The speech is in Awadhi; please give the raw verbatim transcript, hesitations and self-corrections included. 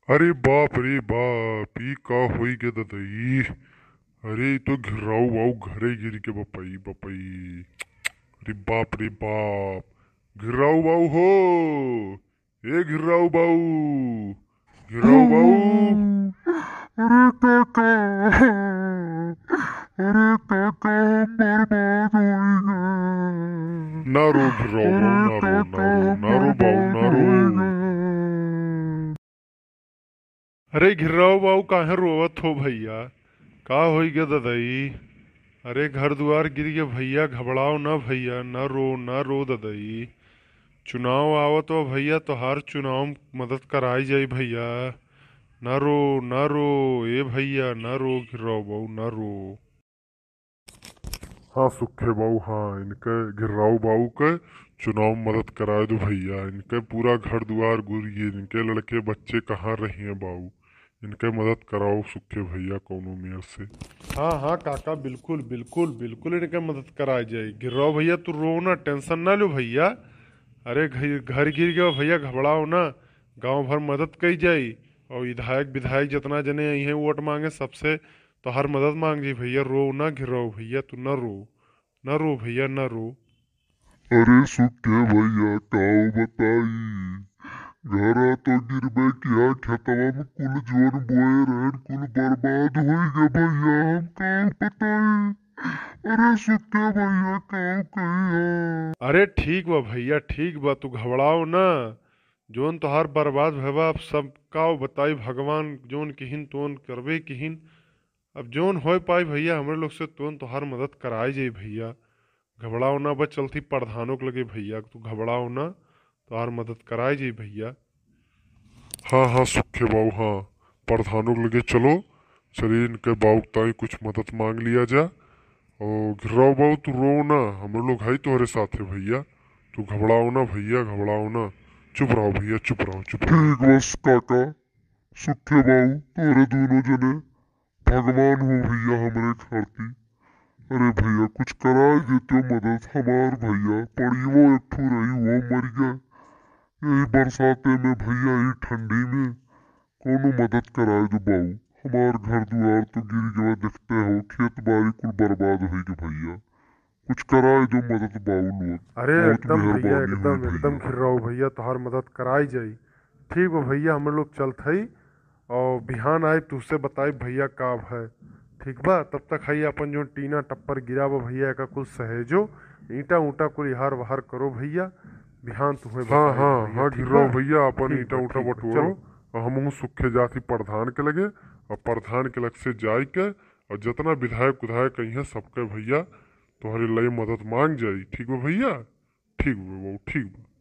अरे बाप रे बाप, ई का होई गे ददई? अरे, ई तो घिर्राऊ बाऊ घरे गिर के बपई, बपई। अरे बाप रे बाप, घिर्राऊ बाऊ हो, ए घिर्राऊ बाऊ, घिर्राऊ बाऊ। अरे काका, अरे काका, हम बर्बाद होई गए। ना रो घिर्राऊ बाऊ, ना रो, ना रो, ना रो बाऊ, ना रो। अरे घिर्राऊ बाऊ, काहे रोवत हो भइया? का होई गे ददई? अरे घर दुआर गिर गे भइया, घबड़ाओ ना भइया, ना रो, ना रो ददई। चुनाव आवत बा भइया, तोहार चुनाव मदद कराई जाई भइया। ना रो, ना रो, ए भइया, ना रो घिर्राऊ बाऊ, ना रो। हाँ सुखे बाऊ, हाँ, इनके घिर्राऊ बाऊ के चुनाव मदद कराए दो भइया। इनके पूरा घर दुआर गिर गे, इनके लड़के बच्चे कहाँ रहिए बाऊ? इनके मदद कराओ सुखे भइया कौनो मेर से। हाँ, हाँ काका, बिल्कुल, बिल्कुल, बिल्कुल इनके मदद कराए जाई। घिर्राऊ भइया, तू रो ना, tension ना लो भइया। अरे घ-, घर गिर गयो भइया, घबड़ाओ ना, गाँव भर मदद कई जाई। और विधायक विधायक जितना जने आई हैं वोट मांगे, सबसे तोहार मदद मांग जाई भइया, रो ना घिर्राऊ भइया, तू ना रो, ना रो भइया, ना रो। अरे सुखे भइया, काऊ बताई, घरा तो गिरबे किया, खेतवा में कुल जोन बोए रहन, कुल बर्बाद होई गे भइया, हम काऊ बताई। अरे सुखे भइया, काऊ कही हम? अरे ठीक बा भइया, ठीक बा, तू घबड़ाओ ना। जोन तोहार बर्बाद भवा, अब सब काऊ बताई, भगवान जोन किहिन तोन करबे किहिन। अब जोन होए पाई भइया, हमरे लोग से तोन तोहार मदद कराई जाई भइया। घबड़ाओ ना, बस चलथी प्रधानों के लगे भइया, तू घबड़ाओ ना, तोहार मदद कराई जाई भइया। हाँ, हाँ, सुखे बाऊ, हाँ, प्रधानों के लगे चलो, चलिए इनके बाऊ ताई कुछ मदद मांग लिया जा। और घिर्राऊ बाऊ, तू रो ना, हमरे लोग है तोहरे साथे भइया, तू घबड़ाओ ना भइया, घबड़ाओ ना, चुप रहो भइया, चुप रहो, चुप रहो। ठीक बस काका, सुखे बाऊ, तोहरे दोनों जने भगवान हो भइया हमरे खातिर। अरे भइया, कुछ कराए देते हो मदद हमार भइया, पड़ीवो एक ठो रही, वो मर गया। यही बरसाते में भइया, यही ठंडी में कौनो मदद कराए दो बाऊ। हमार घर दुआर तो गिर गवा, देखते हो, खेत बाड़ी कुल बर्बाद होई गे भइया। कुछ कराए दो मदद बाऊ लोग। अरे बहुत एकदम भइया, मेहरबानी एकदम, होई एकदम भइया। घिर्राऊ भइया, तोहार मदद कराई जाई। ठीक बा भइया, हम लोग चलत हई और बिहान आए तुझसे बताई भइया का है। ठीक बा, तब तक हई अपन जो टीना टप्पर गिरा बा भइया, एका कुछ सहेजो, ईंटा ऊंटा कुल इहार वहार करो भइया। बिहान तुम्हें हाँ, बताई हाँ, भइया, हाँ, ठीक घिर्राऊ बा? भइया, अपन ठीक ईंटा बा, ऊंटा ठीक बा, बटोरो। चलो। और हमहूँ सुखे जाती प्रधान के लगे, और प्रधान के लग से जाई के, और जितना विधायक उधायक कहीं सबके भइया तोहरे लगे मदद मांग जाई। ठीक बा भइया? ठीक बा बाबू, ठीक बा।